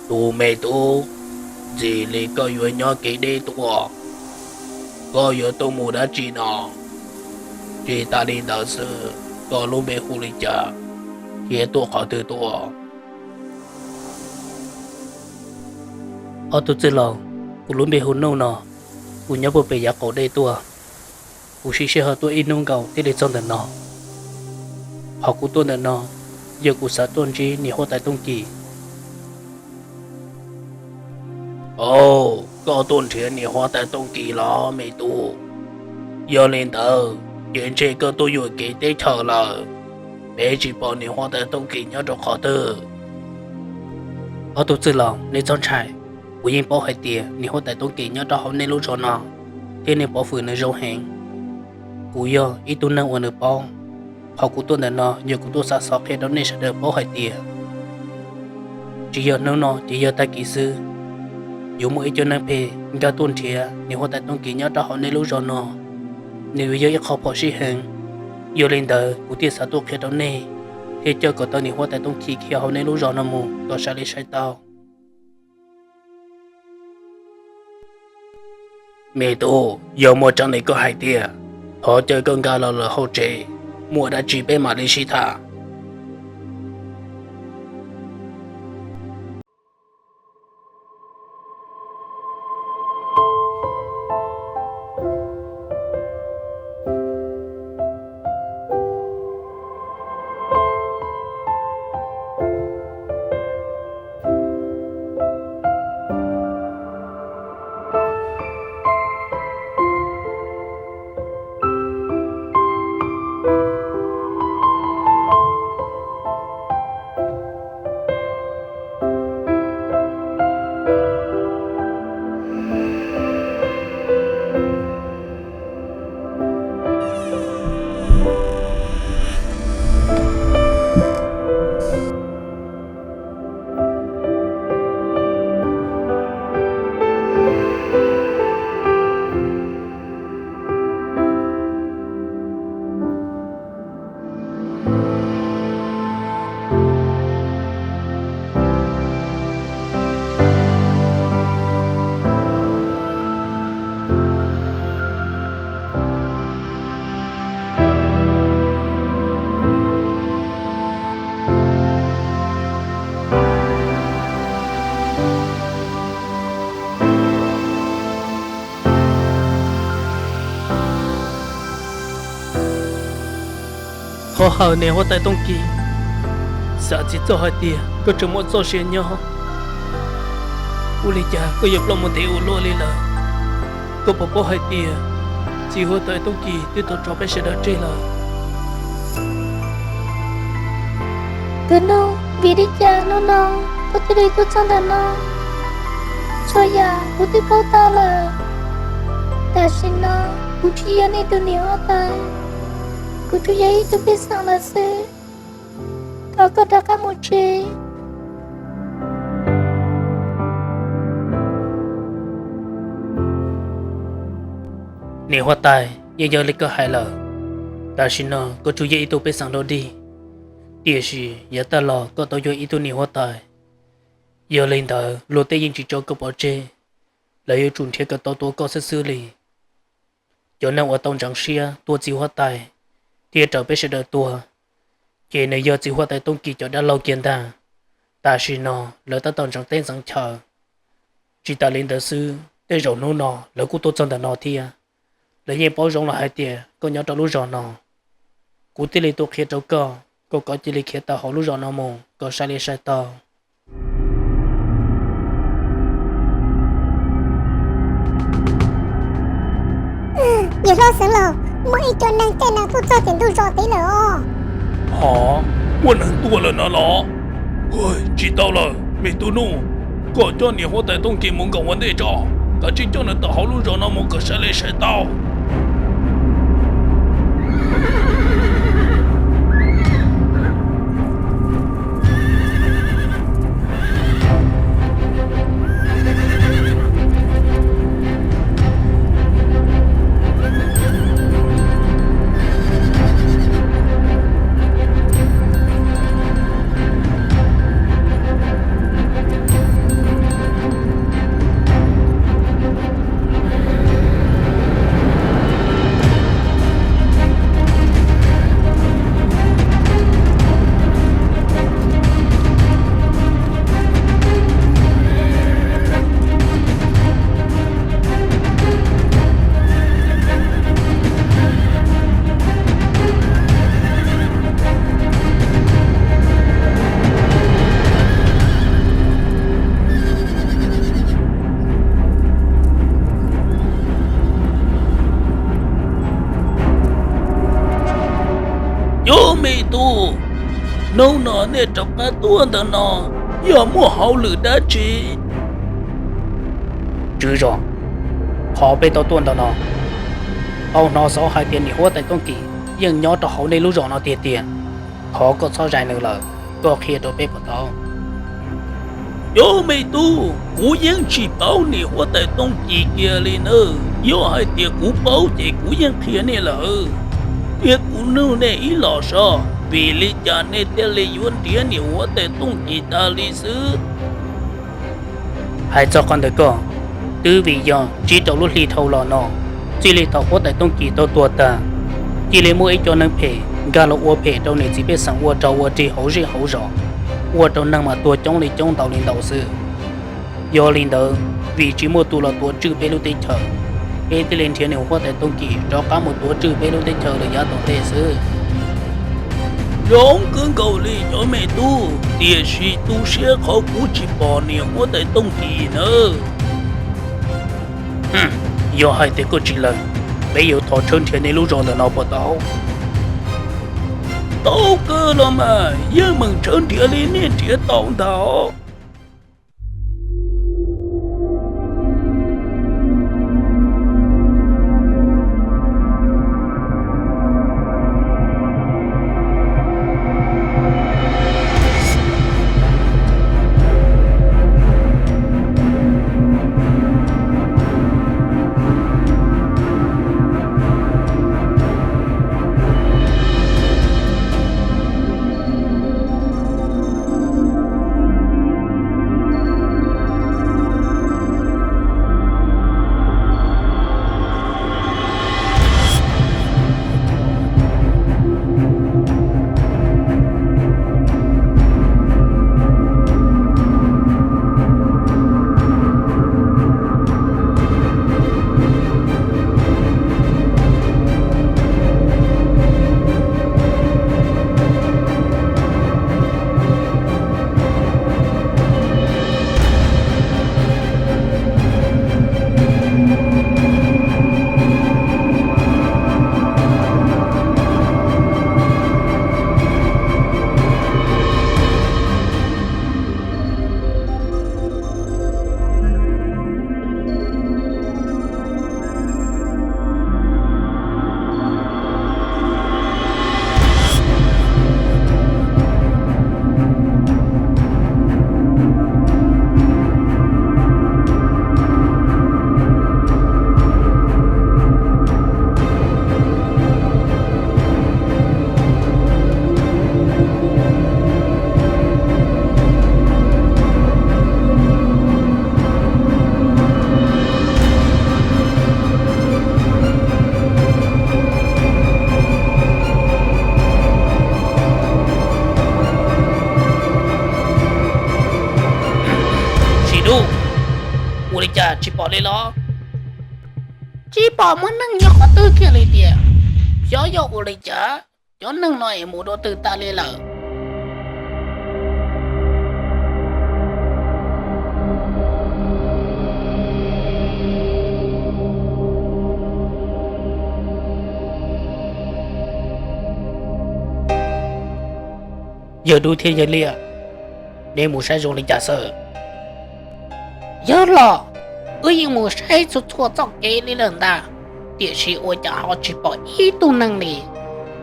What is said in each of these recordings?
Tus me tub, ntxim li koj yuav nyob kev deb tuaj, koj yuav tuaj mus dab tsi no? Tsis tas li ntawd xwb, koj lub npe hu li cas, thiab tuaj qhov twg tuaj? Ob tug txwj laus, kuv lub npe hu Nuj no, kuv nyob puag pem yav qaum dej tuaj. Kuv siv sij hawm tuaj ib hnub nkaus thiaj li txog ntawm no. Qhov kuv tuaj ntawm no yog kuv xav tuaj ntsib niam huab tais Tooj Kis. Au, koj tuaj nrhiav niam huab tais Tooj Kis los me tub? Yog li ntawd ces ntshe koj tuaj yuam kev teb chaws lawm. Peb tsis pom niam huab tais Tooj Kis nyob rau qhov twg. Ob tug txwj laus, nej txhob ntshai. Kuv yeej paub hais tias niam huab tais Tooj Kis nyob rau hauv nej lub zos no, thiab nws pov hwm nws zoo heev. Kuv yog ib tug neeg uas nws paub. Qhov kuv tuaj ntawm no yog kuv tuaj xa xov qhia rau nej sawv daws paub hais tias tsis yog hnub no ces yog tag kis xwb, yuav muaj ib co neeg phem nkag tuaj nrhiav niam huab tais Tooj Kis nyob rau hauv nej lub zos no. Nws yuav yog ib qho phom sij heev. Yog li ntawd kuv thiaj xav tuaj qhia rau nej, thiab coj kom tau niam huab tais Tooj Kis khiav hauv nej lub zos no mus kom sai li sai tau. Me tub, yog muaj tseeb li koj hais tiag, thov caw koj nkag los lawm hauv tsev, muaj dab tsi peb mam li sib tham. Thov hawm niam huab tais Tooj Kis, xav tsis txog hais tias koj tseem muaj txoj sia nyob. Ua li cas koj yuav ploj mus ntev ua luaj li lawm? Koj puas paub hais tias txiv huab tais Tooj Kis twb tau tso peb sawv daws tseg lawm? Tus nug, vim li cas hnub no koj thiaj li tuaj txog ntawm no? Txhua yam kuv twb paub tag lawm. Tam sim no kuv tsis yog nej tus niam huab tais, kuv tsuas yog ib tug pej xeem lawm xwb. Thov koj rov qab mus tsev. Niam huab tais, yeej yog li koj hais lawm, tam sim no koj tsuas yog ib tug pej xeem dog dig, tiam sis yav tag los koj tau yog ib tug niam huab tais. Yog li ntawd luag tej yeej tsis tso koj pov tseg, lawv yuav tsum nrhiav kom tau tua koj xwb xwb li. Cov neeg uas tau ntseev siab tua txiv huab tais thiab raws peb sawv daws tua, ces nws yog txiv huab tais Tooj Kis cov dab laug kiag ntag. Tam sim no lawv tab tom ntseev teb ntseev chaw. Tsis tas li ntawd xwb, tej zaum hnub no lawv kuj tuaj txog ntawm no thiab. Lawv yeej paub zoo los hais tias koj nyob rau lub zos no, kuv thiaj li tuaj qhia rau koj, koj kov cia li khiav tawm hauv lub zos no mus kom sai li sai tau. Yawg hlob Xeev Laus, muaj ib co neeg caij nees tuaj txog tim ntug zos tid lawm os. Hov, muaj neeg tuaj lawm no los? Tsis tau lawm, me tub Nuj, koj coj niam huab tais Tooj Kis mus nkaum ua ntej tso, kav tsij coj nws tawm hauv lub zos no mus kom sai li sai tau. Me tub, hnub no nej rov qab tuaj ntawm no yog muaj hauj lwm dab tsi? Tswv zos, qhov peb tau tuaj ntawm no, tau hnov xov hais tias niam huab tais Tooj Kim yeej nyob rau hauv nej lub zos no tiag tiag. Thov koj txhob zais nws lawm, koj qhia rau peb puas tau? Cov me tub, kuv yeej tsis paub niam huab tais Tooj Kim kiag li nawb. Yog hais tias kuv paub ces kuv yeej qhia nej lawm, thiab kuv nug nej ib los soj, vim li cas nej thiaj li yuav nrhiav niam huab tais Tooj Kim tas li xwb? Hais txog qhov ntawd koj, twb vim yog tsib rau lub hli dhau los no, txij li thaum huab tais Tooj Kim tau tuag tag, cia li muaj ib co neeg phem nkag los ua phem rau niam txiv pej xeem ua rog ua rig hauv zej hauv zos, ua rau neeg mas tuag coob li coob ntau li ntau xwb. Yog li ntawd, vim tsis muaj tus los tuav tswj peb lub teb chaws, peb thiaj li nrhiav niam huab tais Tooj Kim rov qab mus tuav tswj peb lub teb chaws lawm yav tom ntej xwb. Zoo kawg nkaus li cov me tub, tiam sis tu siab qhov kuv tsis pom niam huab tais Tooj Kim nawb. Yog hais tias koj tsis lees, peb yuav thov tshawb nrhiav nej lub zos ntawm no puas tau? Tau kawg los mas, yeej meem tshawb nrhiav li nej nrhiav tau ntag. Sim Dub, ua li cas tsis pom li los? Tsis pom muaj neeg nyob qhov twg kiag li tiag. Xyov yog ua li cas cov neeg no es mus dua twg tas li lawm. Yawg Dub thiab yawg Liaj, neb mus saib zoo li cas xwb? Yawg los, wb yeej mus saib txhua txhua txoj kev li lawm ntag, tiam sis ua cas ho tsis pom ib tug neeg li.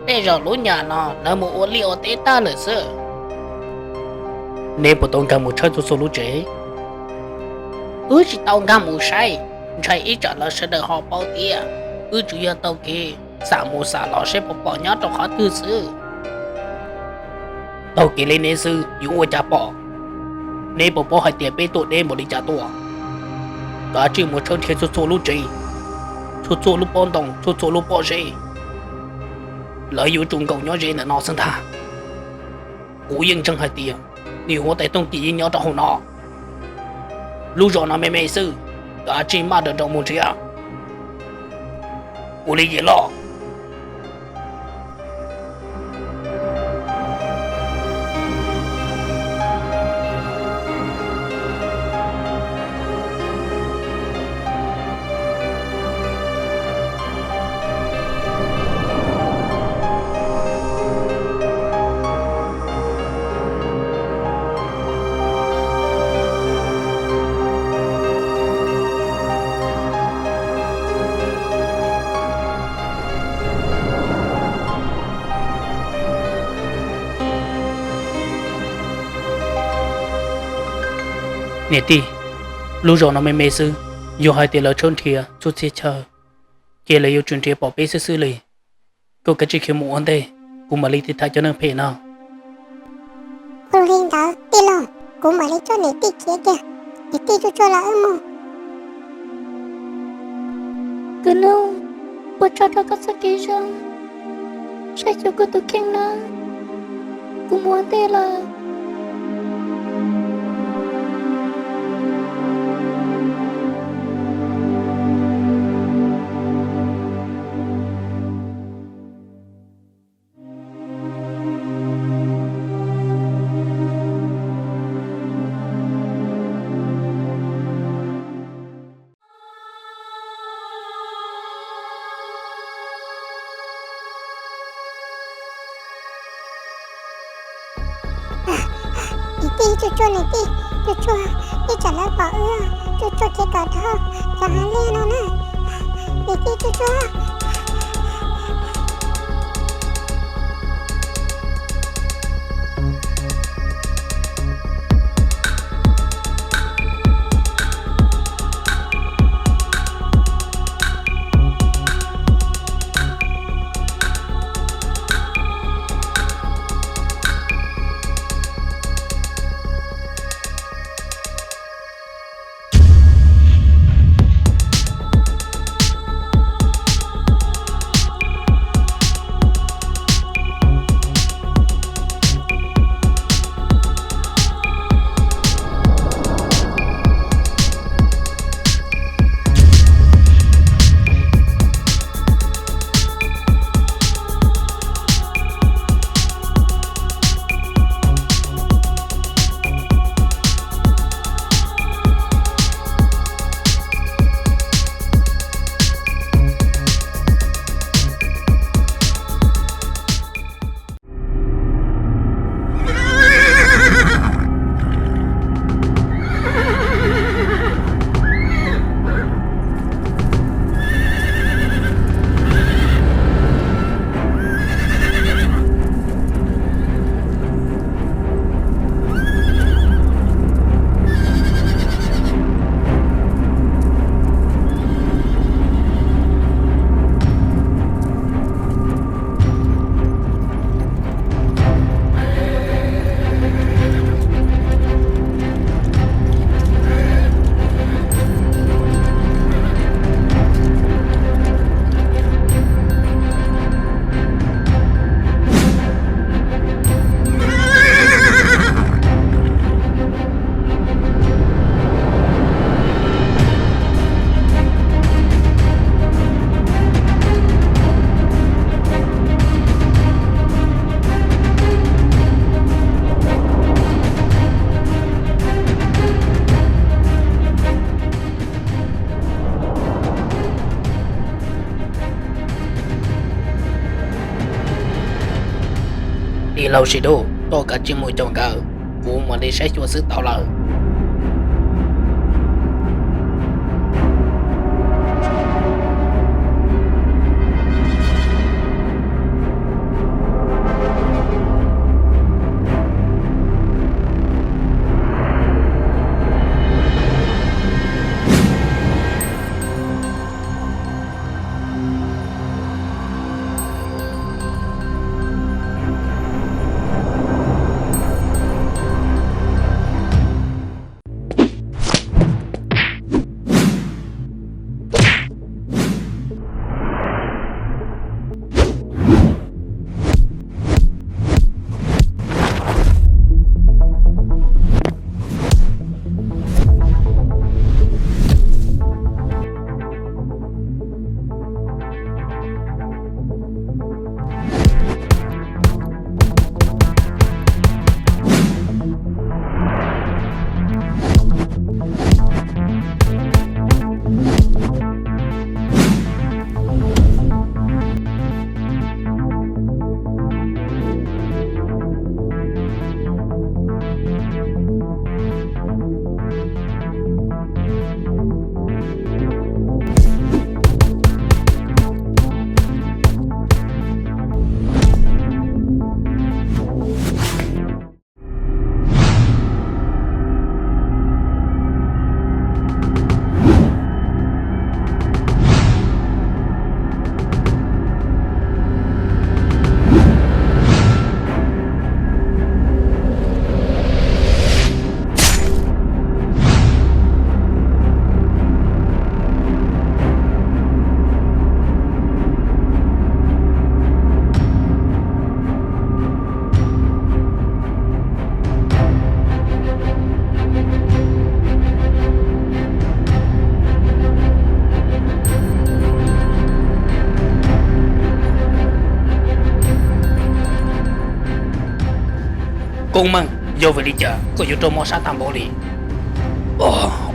Tej zaum lub nyam no lawv mus ua liaj ua teb tag lawm xwb. Neb puas tau nkag mus tshawb txhua txhua lub tsev? Wb tsis tau nkag mus saib, ntshai ib tsam lawv sawv daws ho paub tias wb tsuas yog taug kev xam mus xam los seb puas pom nyob rau qhov twg xwb. Taug kev li neb xwb yuav ua cas pom? Neb puas paub hais tias peb tuaj deb npaum li cas tuaj? Kav tsij mus tshawb nrhiav txhua txhua lub tsev, txhua txhua lub pob ntoo, txhua txhua lub pob zeb. Lawv yuav tsum nkaum nyob ze ntawm no xwb ntag. Kuv yeej ntseeg hais tias niam huab tais Tooj Kim yeej nyob rau hauv no. Lub zos no me me xwb, kav tsij maj nrawm nroos mus nrhiav. Ua li ces los. Niam tij, lub zos no me me xwb, yog hais tias lawv tshawb nrhiav txhua txhia chaw, ces lawv yuav tsum nrhiav pom peb xwb xwb li. Koj kav tsij khiav mus ua ntej, kuv mam li tiv thaiv cov neeg phem no. Ua li ntawd tij laug, kuv mam li coj niam tij khiav kiag, niam tij tsuag tsuag los wb mus. Kwv Nuj, ua tsaug rau koj txoj kev zoo saib xyuas kuv tus kheej nawb, kuv mus ua ntej lawm. Niam tij, tsuag tsuag niam tij, tsuag tsuag, ib tsam lawv pom wb, tsuag tsuag khiav kom dhau cov hav liaj no na. Niam tij, tsuag tsuag. Tij laug Sis Dub, koj kav tsij mus caum nkawd, kuv mam li saib xyuas xwb tau lawm. Koob Meej, yog vim li cas koj yuav raug mob sab tag npaum li?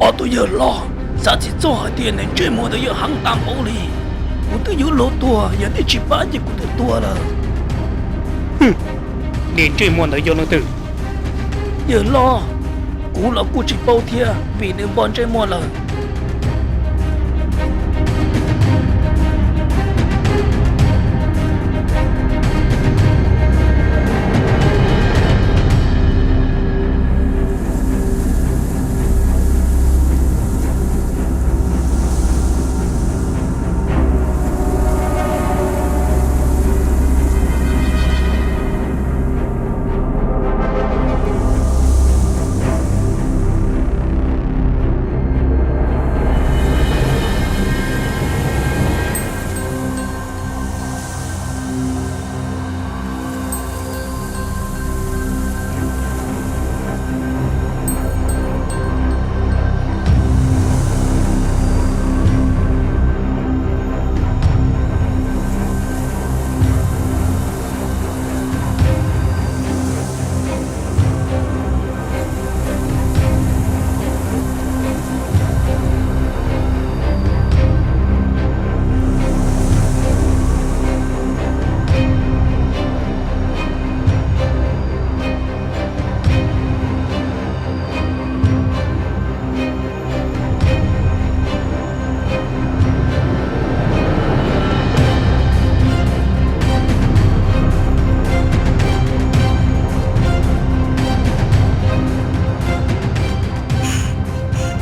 Ob tug yawg hlob, xav tsis txog hais tias niag ntsej muag ntawd yuav heev tag npaum li. Kuv twb yuav luag tuag, yog neb tsis pab ces kuv twb tuag lawm. Niag ntsej muag ntawd yog leej twg? Yawg hlob, kuv los kuj tsis paub thiab vim nws npog ntsej muag lawm.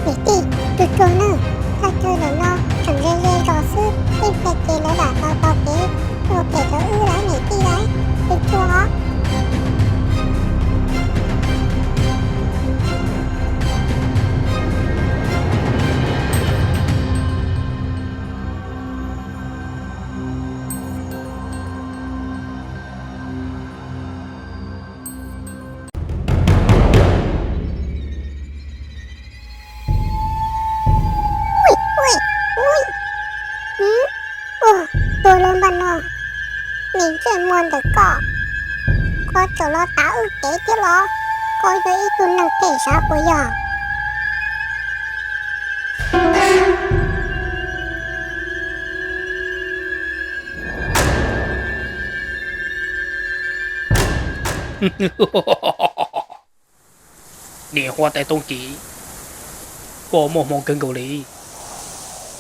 Niam tij, tus tuag na, thaj chaw ntawm no tseem ze ze zos xwb, ib pliag ces lawv lam tau taug kev ua phem rau wb lawm niam tij lauj, tus tuag. Ua, tuag lawm npaum no, niag ntsej muag ntawm koj, koj tseem los tav wb kev thiab los? Koj yog ib tug neeg phem sab puas yog? Niam huab tais Tooj Kiv, koj muaj hmoo kawg nkaus li.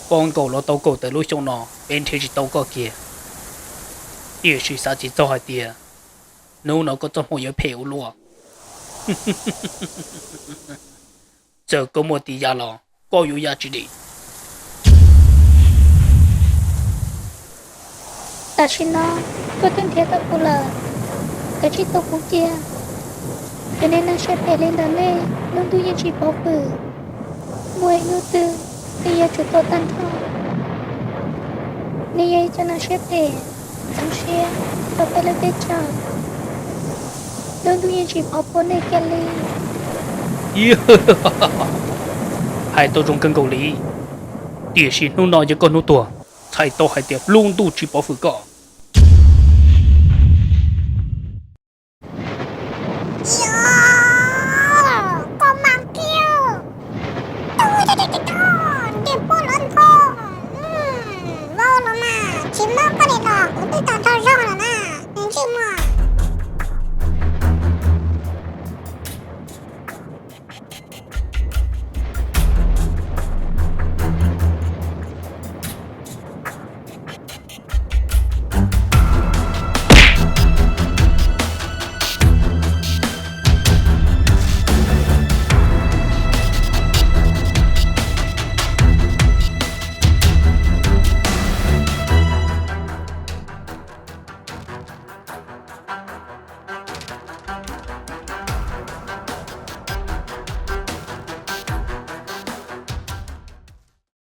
Koj nkaum los tau kaum tawm lub xyoo no peb nrhiav tsis tau koj kiag, tiam sis xav tsis txog hais tias hnub no koj txoj hmoo yuav phem ua luaj. Txawm koj muaj tis ya los koj yuav ya tsis dim. Tam sim no koj twb nrhiav tau kuv lawm, kav tsij tua kuv cia. Cov niag neeg siab phem li ntawm nej lub ntuj yeej tsis pov hwm. Muaj ib hnub twg nej yuav tsum tuag tag nrho. Nej yog ib cov neeg siab phem, ntxeev siab rau peb lub teb chaws, lub ntuj yeej tsis pov puag nej kiag li. Hais tau zoo kawg nkaus li, tiam sis hnub no yog koj hnub tuag, txhais tau hais tias lub ntuj tsis pov hwm koj.